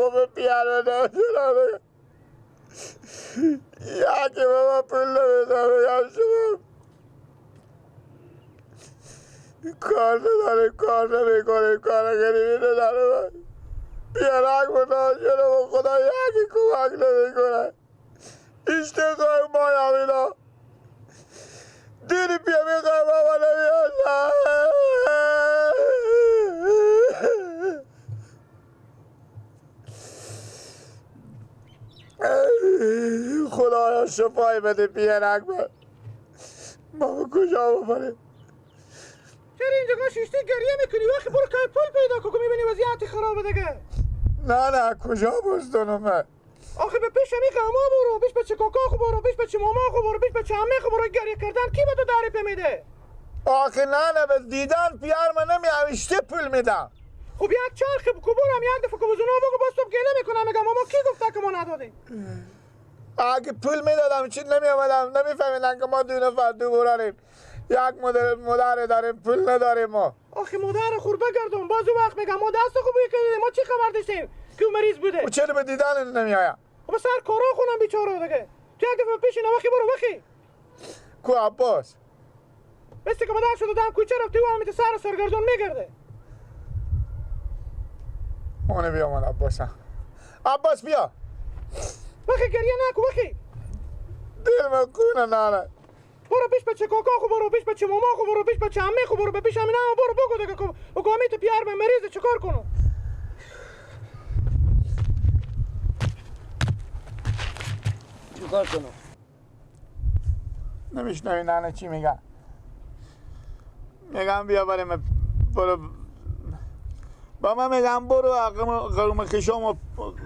به پیانو نمیدونم یکی بابا پول نمیدونم بگم شما کار نداریم کار نمی کنیم کار غریبی نداریم پیرک بودم شده و خدا یکی کمک نمی کنه اشتقای مایم اینا دیری پیا میخواه بابا نمیاد. خدایا شفای بده پیرک من. ما به کجا ببریم؟ چرا اینجا شیشتی گریه میکنی؟ وقتی برو که پول پیدا کن میبینی وضعیت خرابه دیگه. نه نه کجا بزدونم من؟ آخه به پیش همی قوما برو، پیش بچه کاکا خو برو، پیش بچه ماما خو برو، پیش بچه عمه خو برو. گریه کردن کی به تو تعریف میده؟ آخه نه نه به دیدن پیار من نمیام اشته پول میدم. خب یک چرخ کبورم یک دفعه کبوزونا بگو باز صبح گله میکنم میگم ماما کی گفته که ما ندادیم؟ اگه پول میدادم چی نمیامدم، نمیفهمیدن که ما دو نفر دو براریم، یک مادر داریم پول نداریم ما. آخه مادر خور بگردم باز اون وقت میگم ما دست خوب کردیم، ما چی خبر داشتیم که مریض بوده؟ و چرا به دیدن نمیآیم؟ خب سر کارا خونم بیچاره دیگه. تو یک دفعه پیش اینا وقتی برو وقتی کو عباس مثل که مادر شده دم کوچه رفتی و هم سر سرگردون میگرده. اونه بیا من عباس. عباس بیا. وقتی گریه نکن وقتی دل من خونه ناره. برو پیش بچه کاکا خو برو، پیش بچه ماما خو برو، پیش بچه عمه خو برو، پیش همینا برو بگو دیگه بگو تو پیار من مریضه چیکار کنم؟ چیکار کنم؟ نمیشنوی ننه چی میگن؟ میگم بیا بریم برو با من میگم برو قروم خشام و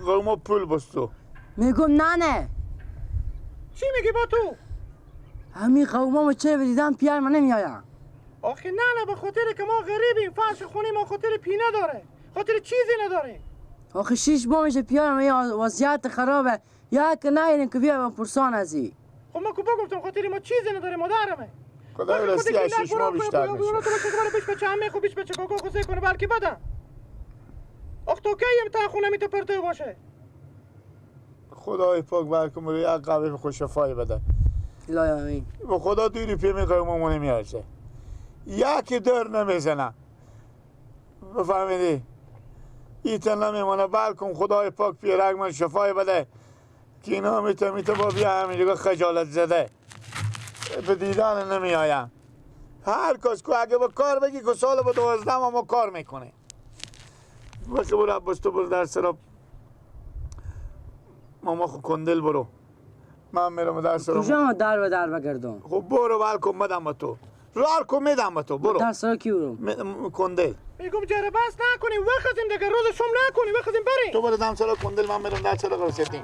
قروم پول بستو. میگم ننه چی میگی با تو؟ همین قومامو چرا به دیدن پیار من نمیایم؟ آخه نه نه به خاطر که ما غریبیم، فرش خونی ما خاطر پینه داره، خاطر چیزی نداره. آخه 6 ماه میشه پیار من یه وضعیت خرابه، یک نه که بیا پرسان ازی. خب ما که بگفتم خاطر ما چیزی نداره مادرمه. خدای راستی از 6 ماه بیشتر میشه. تو بچه پیش بچه عمه خو پیش بچه کاکا خو سه کنه بلکه بدم. آخ تو کی تا خونه می تو پرتو باشه؟ خدای پاک برکم رو یک قوی خوش شفای بده. الهی آمین. به خدا دوری پی میخوای مامو نمیارزه. یکی در نمیزنه. بفهمیدی؟ ایتا نمیمانه بلکم خدای پاک پیرک من شفای بده که اینا میته با بیا همینجا خجالت زده به دیدن نمیایم. هر کس که اگه با کار بگی که سال با 12 ما کار میکنه. باشه برو عباس تو برو در سراب ماما خو کندل برو. من میرم در سراب. کجا ما در و در بگردم؟ خب برو بلکم بدم با تو. رار کن میدم با تو برو. در سراب کی برم؟ کندل. میگم جره بس نکنیم وخزیم دیگه روز شم نکنیم وخزیم بریم. تو برو دم سراب کندل من میرم در سراب رسیدیم.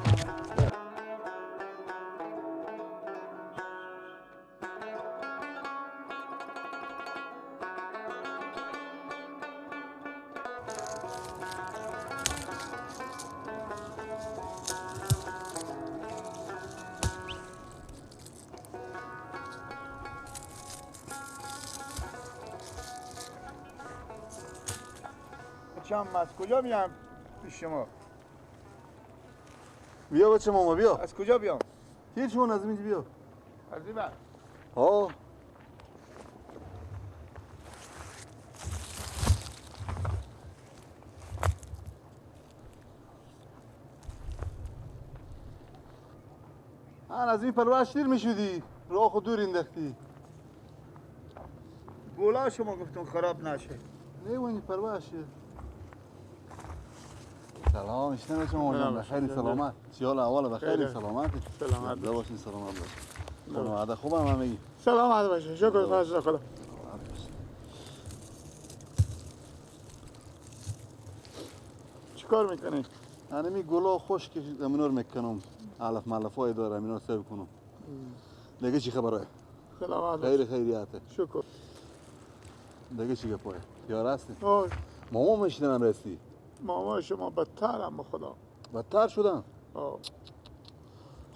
از کجا بیام پیش شما؟ بیا بچه ماما بیا. از کجا بیام؟ هیچ اون از اینجا بیا. از این بر؟ ها. من از این پلوش دیر میشدی، راه خود دور انداختی. گولا شما گفتم خراب نشه. نه اون پلوش. سلام اشتم شما جان بخیر سلامت. چیال اول بخیر سلامت. سلامت باشین سلامت باشین. خانواده خوبم همگی. سلامت باشین. شکر فضل خدا. چیکار میکنی؟ من گلا خشک زمینور میکنم. علف ملفای داره اینا سیب کنم. دیگه چی خبره؟ سلامت. خیر خیریته. شکر. دیگه چی گپه؟ یار هستی؟ ماما میشنم رسی. ماما شما بدتر هم به خدا. بدتر شدن؟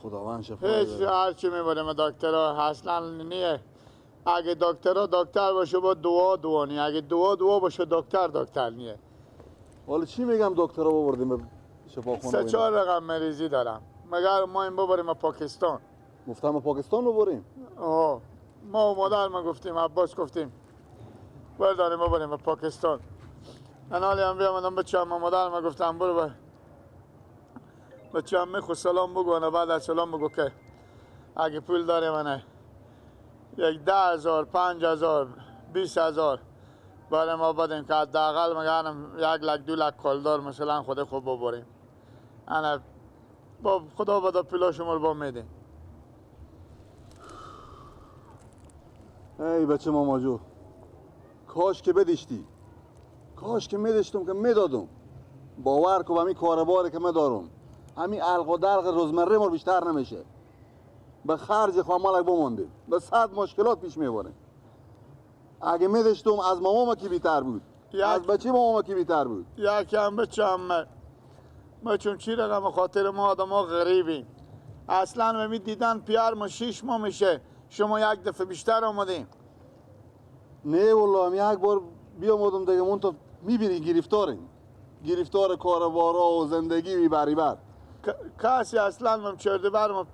خداوند شفا هیچ هرچی میبریم دکترها اصلا نیه. اگه دکترها دکتر باشه با دعا دعا نیه، اگه دعا دعا باشه دکتر دکتر نیه. حالا چی میگم دکترها ببردیم شفاخانه. 3-4 رقم مریضی دارم. مگر ما این ببریم پاکستان؟ گفتم پاکستان ببریم. آه ما و مادر ما گفتیم، عباس گفتیم برداریم ببریم به پاکستان. انالی هم بیامدم بچه هم مادر ما گفتم برو بچه هم میخو سلام بگو، انا بعد از سلام بگو که اگه پول داره منه یک 10,000 5,000 20,000 برای ما بدیم که حداقل مگرم 1 لک 2 لک کالدار مثلا خود خوب ببریم. انا با خدا بده پولا شما رو با میدیم. ای بچه ماما جو، کاش که بدشتی، کاش که میدشتم که میدادم. باور کن همین کارباره که من دارم، همین علق و دلق روزمره ما بیشتر نمیشه. به خرج خامالک بماندیم، به 100 مشکلات پیش میبریم. اگه میدشتم از ماما کی بیتر بود، از بچه ماما کی بیتر بود. یکی هم بچه هم ما چون چی رقم خاطر ما آدم ها غریبیم. اصلا می دیدن پیار ما 6 ماه میشه، شما یک دفعه بیشتر آمدیم. نه والله هم یک بار بیامدم دیگه، مون تا میبینی گرفتاریم، گرفتار کاروبارا و زندگی میبری بر. کسی اصلا من چرده برم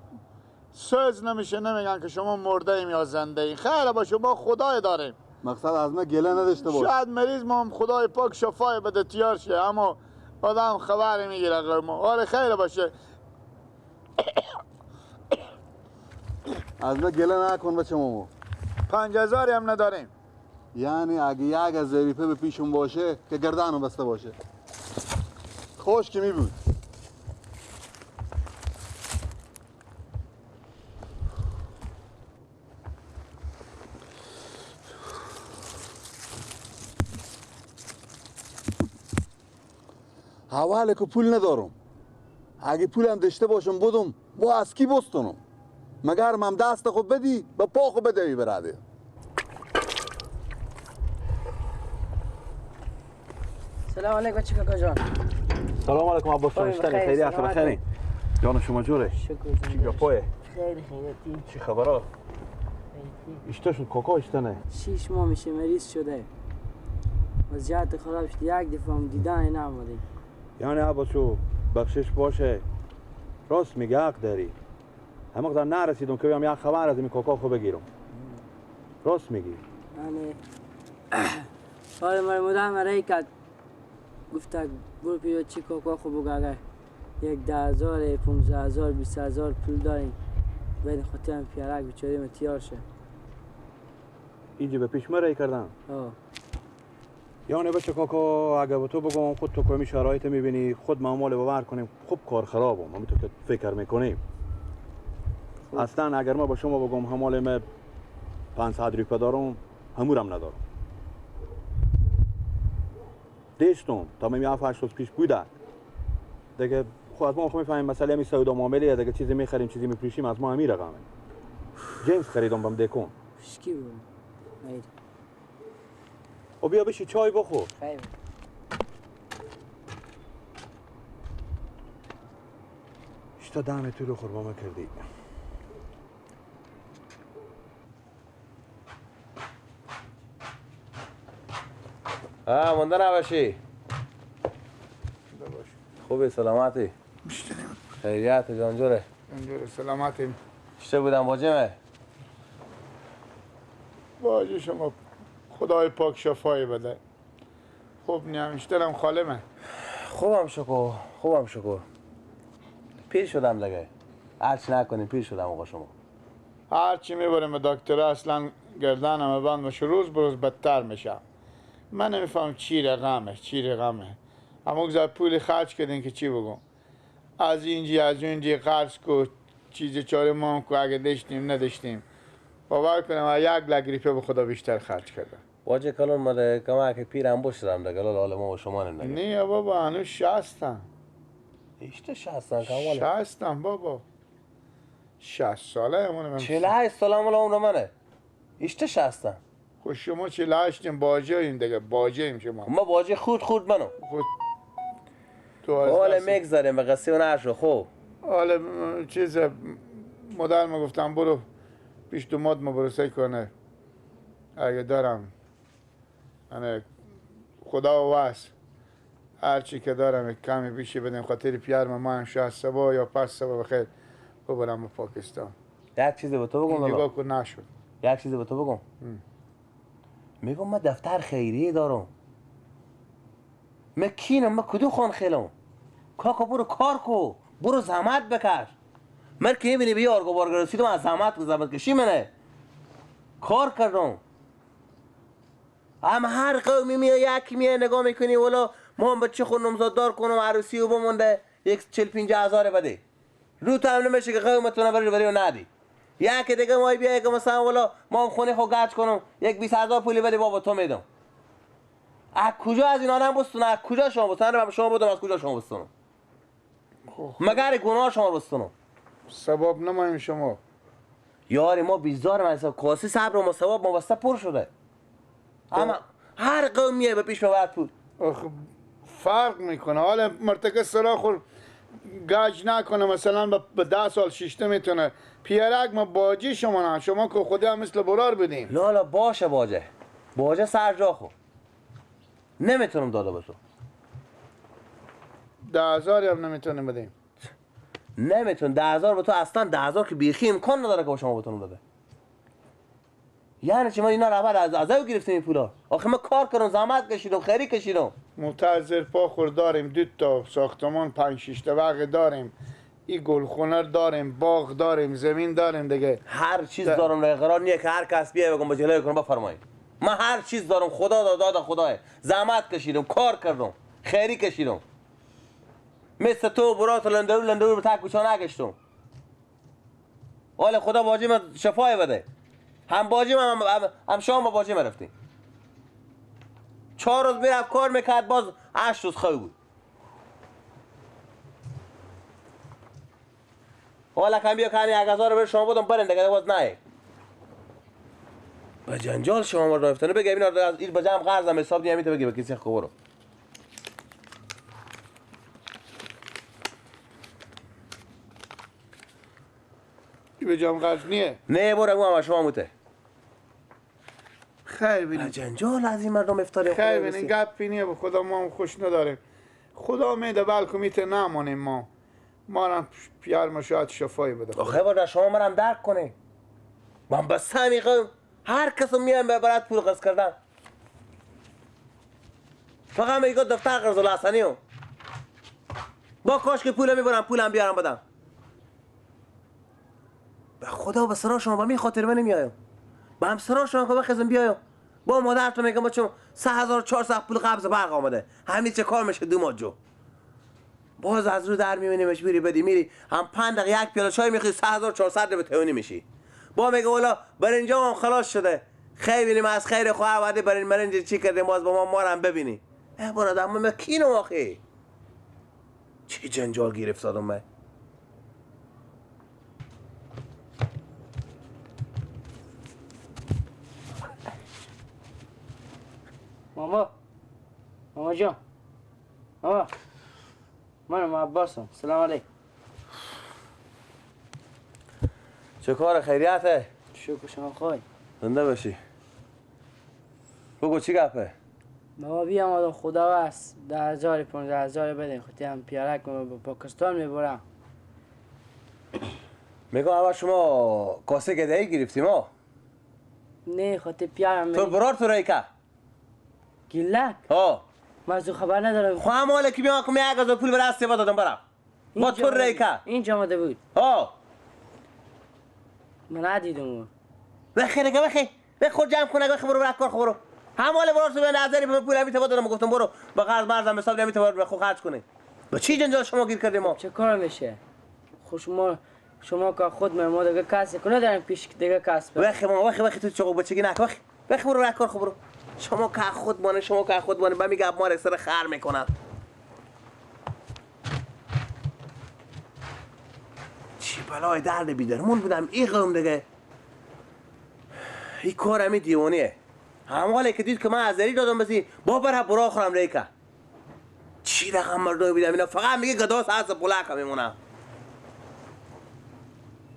سوز نمیشه، نمیگن که شما مرده ایم یا زنده ایم. خیلی باشه ما خدای داریم. مقصد از ما گله نداشته باش. شاید مریض ما هم خدای پاک شفای بده تیار شه، اما آدم خبر میگیره ما. آره خیلی باشه. از ما گله نکن بچه ماما. 5,000 هم نداریم. یعنی اگه یک از ظریفه به پیشون باشه که گردنم بسته باشه. خوش که می بود. حواله که پول ندارم. اگه پولم داشته باشم بودم با از کی بستونم؟ مگر من دست خود بدی به پا خود بدهی براده. سلام علیکم بچه کاکا جان. سلام علیکم عباس جان. خیلی هست بخیری. جان شما جوره؟ شکر. چی گپایه؟ خیلی خیریتی. چی خبره؟ اشته شد کاکا اشته نه؟ 6 ماه میشه مریض شده. وضعیت خراب شده، یک دفعه هم دیدن نامده. یعنی عباسو بخشش باشه، راست میگه، حق داری. همه قدر نرسیدم که بیام یک خبر از این کاکا خو بگیرم. راست میگی. یعنی آره من مادرم رای کرد، گفت برو پیش چی کاکا خو بگو اگر یک 10,000 15,000 20,000 پول داریم باید خاطرم پیارک بیچاره تیار شه. اینجا به پیش من رای کردم. آه یعنی بچه کاکا اگه به تو بگم خود تو کمی شرایط میبینی، خود معامله باور کنیم خوب کار خرابم، همین تو که فکر میکنیم. اصلا اگر ما با شما بگم همال ما 500 روپیه دارم، همورم ندارم. دیشتم تا من 7-8 روز پیش بوده دیگه. خب از ما خب میفهمیم مسئله می سودا معامله دیگه، چیزی میخریم چیزی میفروشیم، از ما همین رقمه. جنس خریدم بم دکون. شکی بود. و بیا بشی چای بخور. خیلی. اشتا دم تو رو خور کردی. مونده نباشی. خوبی سلامتی؟ خیریت جان جوره. جان سلامتی. چطور بودم باجمه؟ باجه شما خدای پاک شفای بده. خوب نمیشترم خاله من. خوبم شکر، خوبم شکر. پیر شدم دیگه. هرچی نکنیم پیر شدم آقا شما. هرچی میبریم به دکتر اصلا گردنم بند میشه، روز به روز بدتر میشم. من نمیفهم چی رقمه، چی رقمه. اما گذار پول خرج کردین که چی بگم. از اینجی از اونجی قرض کو، چیز چاره ما کو اگه داشتیم نداشتیم. باور کنم 1 لک ریپه به خدا بیشتر خرج کردم. واجه کلون مده کما که پیرم بشدم دیگه، حال ما و شما نمیگه. نه بابا هنوز 60م. ایشته 60 کماله. 60 بابا. 60 ساله امونه من. 48 سالم عمر منه. ایشته 60. خب شما 48 باجه ایم دیگه، باجه ایم شما. ما باجه خود خود منو. خود تو از حالا میگذاریم به قصه نشو. خب حالا چیز مادر ما گفتم برو پیش دوماد ما برو سعی کنه اگه دارم انا خدا وس هر چی که دارم یک کمی بیشی بدیم خاطر پیرم ما هم شاید صبح یا پس صبح بخیر ببرم به پاکستان. یک چیز به تو بگم نگاه کن نشد. یک چیز به تو بگم. میگم من دفتر خیریه دارم. من کینم، من کدو خان خیلم. کاکا برو کار کو، برو زحمت بکش. من که میبینی به یارگو بارگو رسیدم از زحمت کشی منه. کار کردم. هم هر قومی میای یکی میای نگاه میکنی ولا ما هم بچه خود نامزاد دار کنم عروسی و بمونده یک 45 هزار بده. رو تو هم نمیشه که قومتون بری بری و ندی. یکی دیگه مای بیای که مثلا ولا ما هم خونه خود گچ کنم یک 20 هزار پولی بده بابا تو میدم. از کجا از اینا هم بستونه؟ از کجا شما بستونه؟ شما بودم از کجا شما بستونم؟ مگر گناه شما بستونم؟ ثواب نمایم شما. یاری ما بیزار من حساب کاسی صبر و ما ثواب ما واسه پر شده. اما هر قومیه به پیش میبرد پول. فرق میکنه. حالا مرتکه سرا خور گاج نکنه مثلا به 10 سال شیشته میتونه. پیرک ما باجی شما نه، شما که خدا مثل برار بدیم. لالا باشه باجه. باجه سر جا خو. نمیتونم داده باشم. 10,000 هم نمیتونیم بدیم. نمیتون 10,000 به تو اصلا 10,000 که بیخی امکان نداره که با شما بتونم داده. یعنی چی ما اینا رو اول از او گرفتیم این پولا. آخه ما کار کردم، زحمت کشیدم، خیری کشیدم. متعذر پا خور داریم، 2 تا ساختمان 5-6 طبقه داریم، این گلخونه داریم، باغ داریم، زمین داریم دیگه. هر چیز دارم. نه قرار نیه که هر کس بیای بگم با جلوی کنم بفرمایید. من هر چیز دارم، خدا داد خدای. زحمت کشیدم، کار کردم، خیری کشیدم. مثل تو برات لندرو به تک کوچا نگشتم. حالا خدا باجی من شفای بده. هم باجی من هم شام با باجی من رفتیم. 4 روز میرفت کار میکرد، باز 8 روز خواب بود. حالا کم بیا کنی 1000 بر شما بودم برن دیگه باز نه. به جنجال شما رو رفتن بگه اینا از این بجام قرضم حساب دیگه میته بگه به کسی خبرو. به جام قرض نیه؟ نه برو اون هم شما موته. خیر بینیم. جنجال از این مردم افتاره. خیر بینیم گپی نیه به خدا ما هم خوش نداریم. خدا میده بلکه میته نمانیم ما. ما هم پیار ما شاید شفایی بده. آخه برو شما منم درک کنه. من بس همیقم هر کسو میام به برات پول قرض کردم. فقط میگه دفتر قرض الحسنی با کاش که پولم میبرم پولم بیارم بدم. به خدا به سرا شما با می خاطر من نمیایم. با هم سرا شما که بخزم بیایم. با مادر تو میگم بچم 3400 پول قبض برق آمده. همین چه کار میشه 2 ماه جو. باز از رو در میبینیمش میری بدی میری هم 5 دقیقه یک پیاله چای میخوری 3400 به تونی میشی. با میگه والا برنجام هم خلاص شده. خیلی بینیم از خیر خواه وعده برنج چی کردیم باز با ما هم ببینی. اه برادر من کینم آخه. چه جنجال گرفت دادم من. ماما، ماما جان، ماما، منم عباسم. سلام علیکم. چه کار خیریته؟ شکر شما خوای. زنده باشی. بگو چی گپه؟ بابا بیام آدم خدا بس 10,000 15,000 بدین خودی هم پیارک به پاکستان میبرم. میگم اول شما کاسه گدایی گرفتیم ها؟ نه خاطر پیارم. تو برار تو رای که؟ گیلک؟ ها. من از خبر ندارم. خب هم حالا که بیام که 1000 پول برای استفاده دادم برم. با تو رای که؟ اینجا آمده بود. ها. من ندیدم اون. بخیر دیگه بخیر. بخور جمع کن بخیر برو برو کار خو برو. هم حالا برو تو به نظری به پول همی دادم گفتم برو با قرض مرزم حساب نمی تو خو خرج کنی. با چی جنجال شما گیر کردیم ما؟ چه کار میشه؟ خب شما که خود ما دیگه کسی کنه داریم پیش دیگه کس. بخیر ما بخیر بخیر تو چقو بچگی نک بخیر. بخیر برو برو کار خو برو. شما که خود مانه شما که خود مانه میگه ما سر خر میکنن. چی بلای درد بیدرمون بودم این قوم دیگه. این کار همی دیوانیه. هماله که دید که من ازری دادم بسی با بره برا خورم ریکه. چی رقم مردم بیدم اینا فقط میگه گداس هست پولک میمونم.